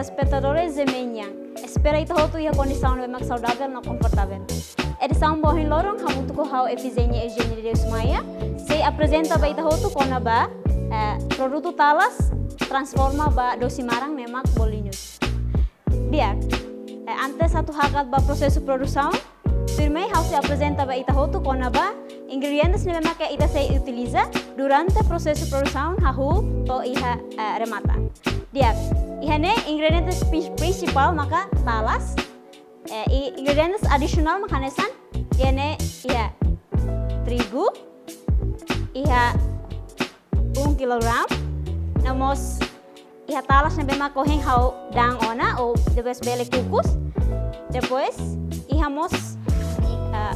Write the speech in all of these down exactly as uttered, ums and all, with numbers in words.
Espetadores Zemenian, espera ita hotu iha kondisaun ne'ebé mak saudavel no konfortavel. Edisaun ba ohin loron hamutuk ho ha'u Efizénia Eugênia de Deus Maia, sei aprezenta ba ita hotu kona-ba, eh, produtu talas transforma ba dosi maran ne'ebé mak bolinhos. Di'ak, eh, antes atu hakat ba prosesu produsaun, tuirmai ha'u sei aprezenta ba ita hotu kona-ba ingredientes ne'ebé mak ita sei utiliza durante prosesu produsaun hahú to'o iha, eh, remata. Di'ak, iha ne'e ingredientes prin-, prinsipál maka talas, eh, i ingredientes adisionál mak hanesan, iha ne'e iha trigu, iha um kilogramu, no mós iha talas ne'ebé mak ohin ha'u da'an ona, ou depois bele kukus. Depois, iha mós, ah,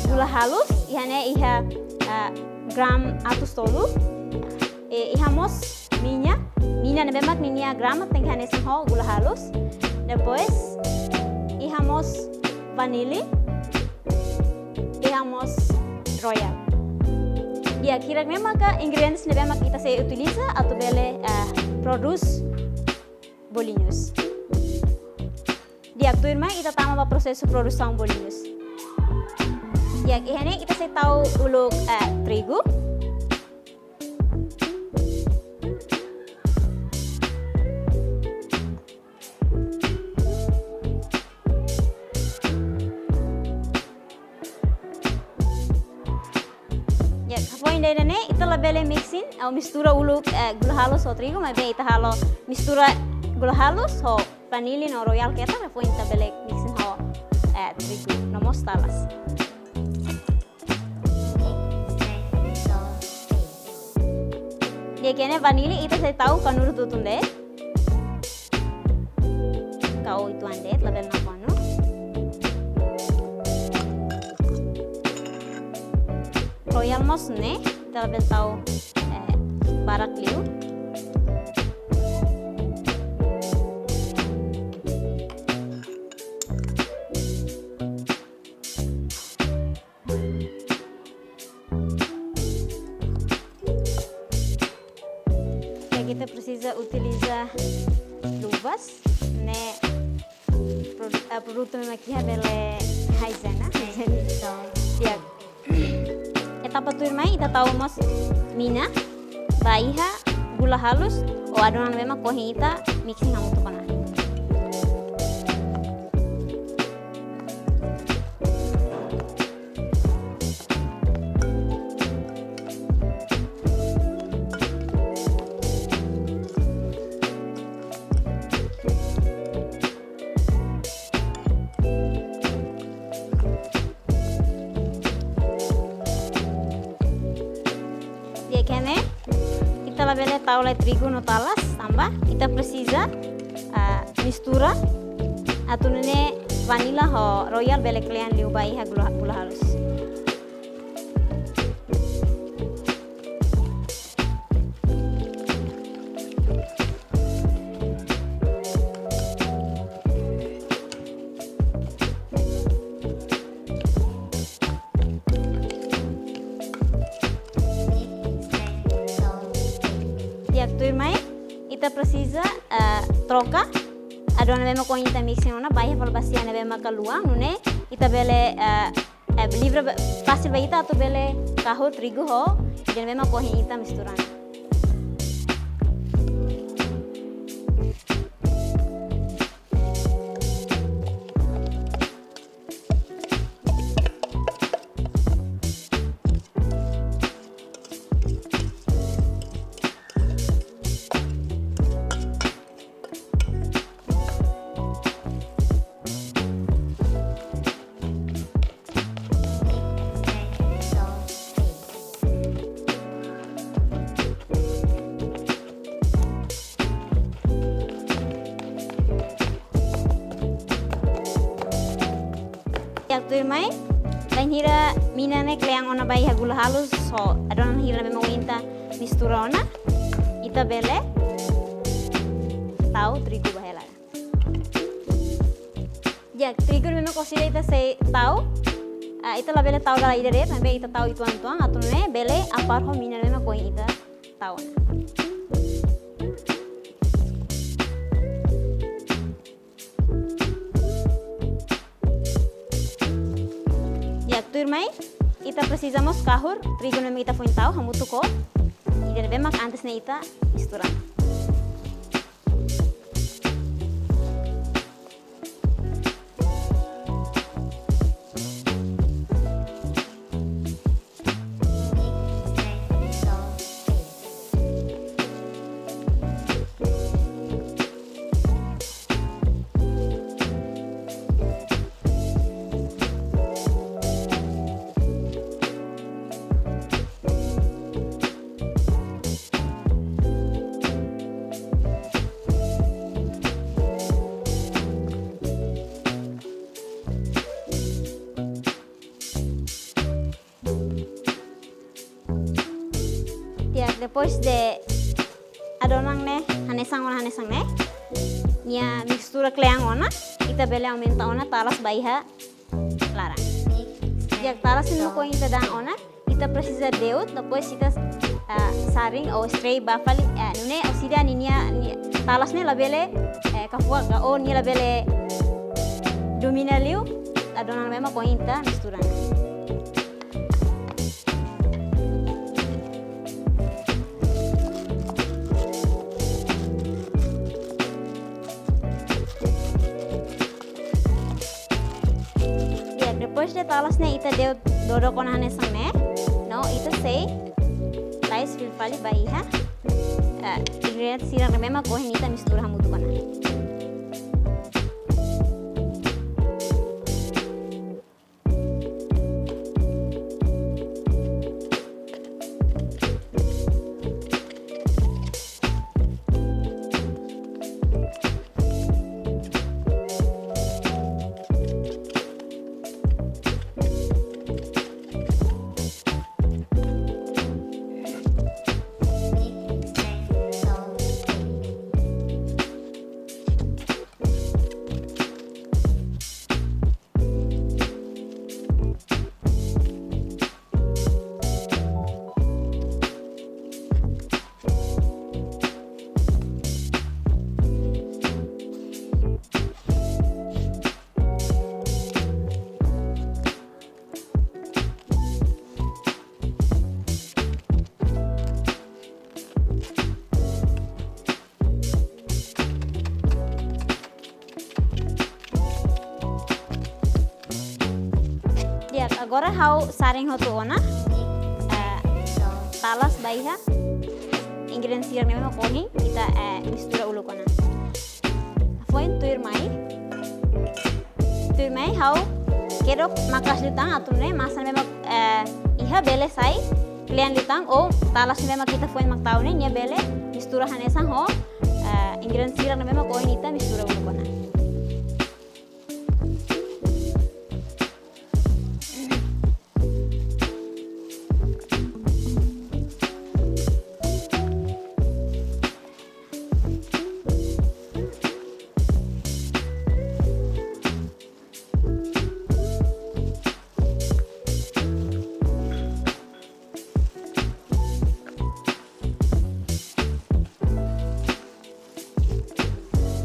gula halus, iha ne'e iha, ah, gramu atus tolu. E, iha mós mina, mina ne'ebé mak ninia grama tenke hanesan ho gula halus. Depois, iha mós vanili, iha mós Royal. Di'ak, hirak ne'e maka ingredientes ne'ebé mak ita sei utiliza atu bele, eh, prodús bolinhos. Di'ak, tuirmai ita tama ba prosesu produsaun bolinhos. Di'ak, iha ne'e ita sei tau uluk, eh, trigu. Ya, hafoin ida-ne'e ita labele mixing, ou mistura uluk, eh, gula halus ho trigu, maibé ita halo mistura gula halus ho vanili no Royal keta, hafoin ita bele mixing ho, eh, trigu no mós talas. Di'ak, iha ne'e vanili ita sei tau kanuru tutun de'it. Kau uitoan de'it, labele nakonu. Royal mós ne'e, ita labele tau, eh, barak liu. Ya, ita presiza utiliza luvas, ne'e produ-, eh, produtu ne'ebé mak iha bele haizena. Haizena. Ya. Etapa tuirmai, ita tau mós mina, ba iha gula halus, ou adonan ne'ebé mak ohin ita mixing hamutuk ona. Di'ak, iha ne'e ita labele tau lai trigu no talas, tanba ita presiza, ah, mistura atu nune'e vanila ho Royal bele kle'an liu ba iha gula, gula halus. Di'ak, tuirmai, ita presiza, eh, troka adonan ne'ebé mak ohin ita mixing ona ba iha fali ba sia ne'ebé maka luan, nune'e ita bele, eh, eh, livre ba, fasil ba ita atu bele kahur trigu ho ida ne'ebé mak ohin ita mistura ona. Di'ak, tuirmai, bainhira mina ne'e kle'an ona ba iha gula halus ho adonan hira ne'ebé mak ohin ita mistura ona, ita bele tau trigu ba hela. Ya, trigu ne'ebé mak ohin ita sei tau, ah, ita labele tau dala ida de'it, maibé ita tau uitoan-uitoan, atu nune'e bele apár ho mina ne'ebé mak ohin ita tau ona. Ya, tuirmai, ita presiza mós kahur trigu ne'ebé mak ita foin tau hamutuk ho ida ne'ebé mak antes ne'e ita mistura. Di'ak, depois de adonan ne'e hanesan ona hanesan ne'e, nia mistura kle'an ona, ita bele aumenta ona talas ba iha laran. Di'ak, talas ne'e ohin ita da'an ona, ita presiza de'ut, depois ita, ah, saring ou stray ba fali, ah, nune'e orsida ninia, ni, talas ne'e labele, eh, kafuak ka, ou nia labele domina liu adonan ne'ebé mak ohin ita mistura. Ya, depois de talas ne'e ita de'ut dodok ona hanesan ne'e, no ita sei lais fila fali ba iha, eh, ingrediente sira ne'ebé mak ohin ita mistura hamutuk ona. Di'ak, agora ha'u saring hotu ona, eh, talas ba iha ingrediente sira ne'ebé mak ohin ita, eh, mistura uluk ona. Foin tuirmai. Tuirmai ha'u kedok maka'as liután atu nune'e masa ne'ebé mak, eh, iha bele sai kle'an liután ou talas ne'ebé mak ita foin mak tau ne'e nia bele mistura hanesan ho, eh, ingrediente sira ne'ebé mak ohin ita mistura uluk ona.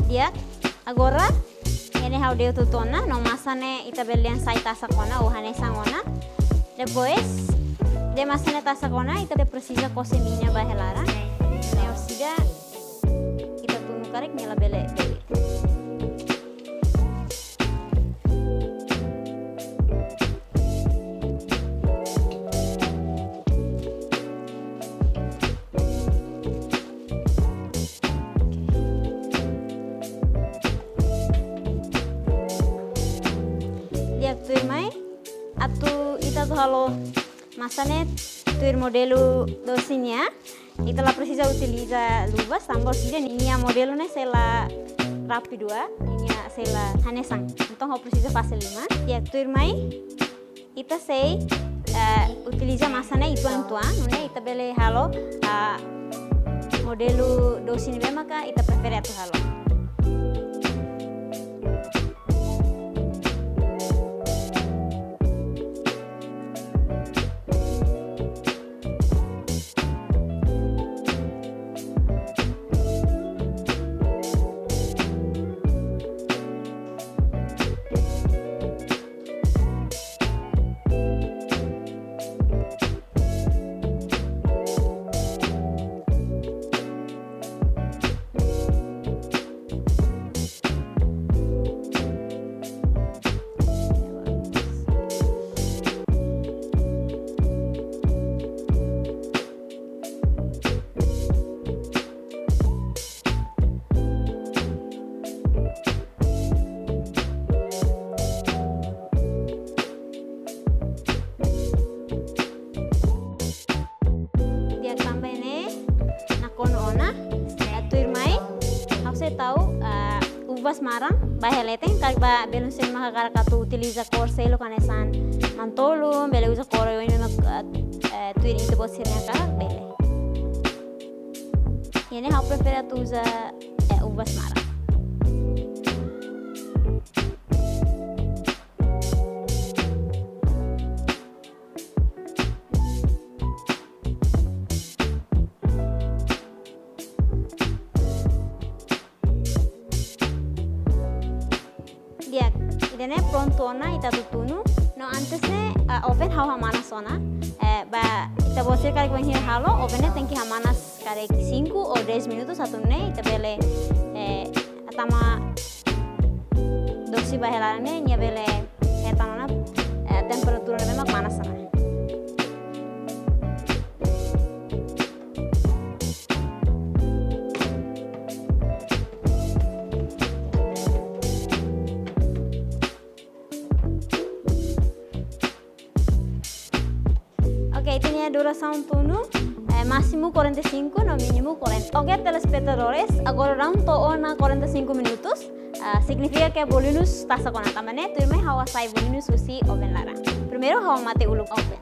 Di'ak, agora, ne'e ha'u de'ut hotu ona, no masa ne'e ita bele dehan sai tasak ona, ou hanesan ona. Depois de masa ne'e tasak ona, ita presiza kose mina ba iha laran. Ne'e orsida ita tunu karik nia labele bele. Di'ak, tuirmai, atu ita atu halo masa ne'e tuir modelu doce nian, ita la presiza utiliza luvas, tanba orsida ninia modelu ne'e sei la rápidu, ninia sei la hanesan. Entaun ha'u presiza fase liman. Ya, tuirmai, ita sei, eh, utiliza masa ne'e uitoan-uitoan, nune'e ita bele halo, ah, modelu doce ne'ebé maka ita prefere atu halo. Tau, ah, uvas maran ba iha leten, karik ba belun sira mak hakarak atu utiliza kór seluk hanesan manu-tolun, bele uza kór oioin mak, ah, eh, tuir ita-boot sira-nia hakarak, bele. Iha ne'e ha'u prefere atu uza, eh, uvas maran. Di'ak, ida-ne'e prontu ona ita atu tunu. No antes ne'e, ah, oven ha'u hamanas ona. Eh, ba ita-boot sira karik bainhira halo, oven ne'e tenke hamanas karik cinco ou dez minutos atu nune'e ita bele, eh, hatama dosi ba iha laran ne'e, nia bele hetan ona, eh, temperatura ne'ebé mak manas ona. Oke, ita-nia durasaun tunu, eh, másimu quarenta e cinco no mínimu quarenta. Oke, telespetadores, agora daudaun to'o ona quarenta e cinco minutos. Ah, signifika ke bolinhos tasak ona, tanba ne'e tuirmai ha'u hasai bolinhos husi oven laran. Primeiru ha'u mate uluk oven.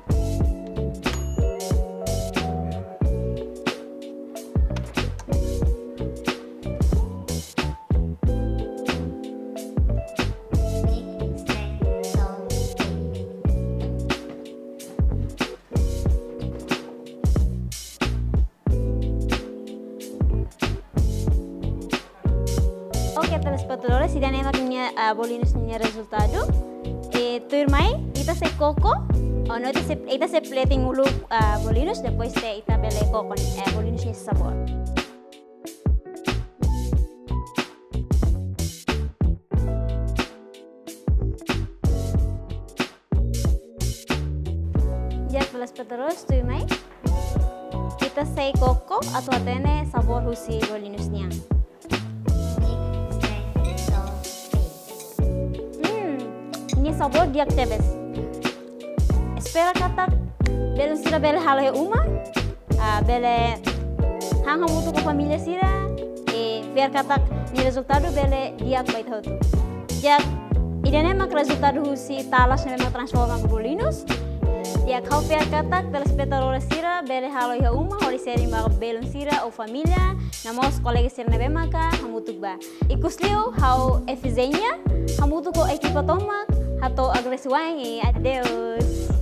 Oke, telespetadores, ida-ne'e mak nia, ah, bolinhos nia rezultadu. Eh, tuirmai, ita sei koko, ou no ita sei, ita sei plating uluk, ah, bolinhos, depois sei ita bele koko, eh, bolinhos nia sabór. Di'ak, telespetadores, tuirmai ita sei koko atu hatene sabór husi bolinhos nian. Hmm, nia sabór di'ak tebes. Espera katak belun sira bele halo iha uma, ah, bele han hamutuk ho família sira, i fiar katak nia rezultadu bele di'ak ba ita hotu. Di'ak, ida-ne'e mak rezultadu husi talas ne'ebé mak transforma ba bolinhos. Di'ak, ha'u fiar katak telespetadores sira bele halo iha uma hodi sharing ba belun sira ou família, no mós kolega sira ne'ebé maka hamutuk ba. Ikusliu ha'u Efigénia, hamutuk ho ekipa tomak, hato'o agradese wa'in i adeus.